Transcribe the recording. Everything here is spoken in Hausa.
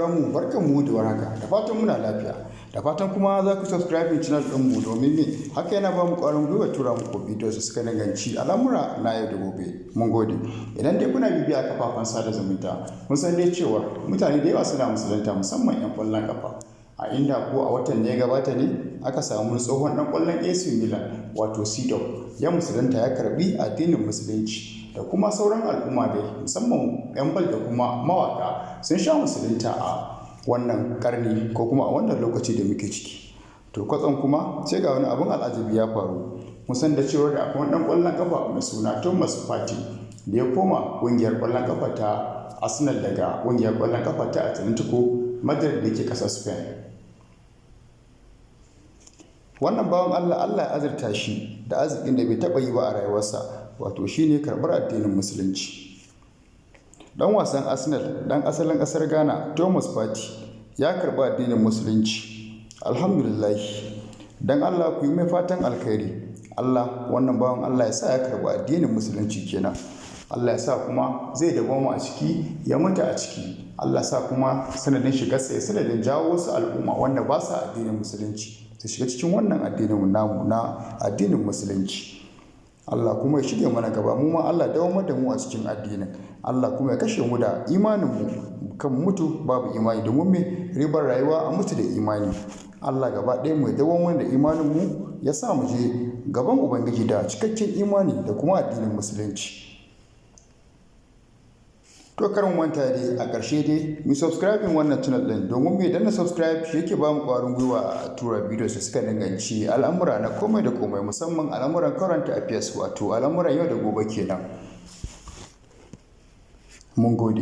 Mu barkanmu da warhaka, da fatan muna lafiya, da fatan kuma za ku subscribe channel ɗinmu, domin me? Haka yana ba mu ƙwarin gwiwa tura muku bidiyo su suka danganci al'amura na yau da gobe. Mun gode. Idan dai kuna bibiya a kafafen sada zumunta, mun san dai cewa mutane da yawa suna musulunta, musamman 'yan ƙwallon kafa, a inda ko a watan da ya gabata ne aka samu tsohon ɗan ƙwallon AC Milan, wato Seedorf, ya musulunta, ya karbi addinin Musulunci, da kuma sauran al'umma dai, musamman 'yan bal da kuma mawaka, sun sha musulunta a wannan karni ko kuma a wannan lokaci da muke ciki. To, kwatsam kuma sai ga wani abin al'ajabi ya faru. Mun san da cewar da akwai ɗan ƙwallon kafa mai suna Thomas Partey da ya koma ƙungiyar ƙwallon kafa ta Arsenal daga ƙungiyar ƙwallon kafa ta Atletico Madrid da ke ƙasar Spain. Wannan bawan Allah, Allah ya azurta shi da arzikin da bai taɓa yi ba a rayuwarsa, wato shine karɓar addinin Musulunci. Dan wasan Arsenal dan asalin ƙasar Ghana, Thomas Partey, ya karɓi addinin Musulunci. Alhamdulillah. Dan Allah ku yi mai fatan alkhairi. Allah, wannan bawan Allah ya sa ya karɓi addinin Musulunci kenan. Allah ya sa kuma zai dawwama a ciki, ya mutu a ciki. Allah sa kuma sanadin shigarsa ya sanadin jawo wasu al'umma wanda ba sa addinin Musulunci su shiga cikin wannan addinin namu na addinin Musulunci. Allah kuma ya shige mana gaba, mu ma Allah dawo da mu a cikin addinin. Allah kuma ya kashe mu da imanin mu, kan mutu babu imani, domin me? Ribar rayuwa a mutu da imani. Allah gaba ɗaya mu ya dawo mana da imanin mu, ya sa mu je gaban Ubangiji da cikakken imani da kuma addinin Musulunci. To, kar mu manta dai, a ƙarshe dai mu subscribing wannan channel ɗin, domin mai danna subscribe shi yake ba mu ƙwarin gwiwa a tura videos da suka danganci al'amura na komai da komai, musamman al'amuran current affairs, wato al'amuran yau da gobe kenan. Mun gode.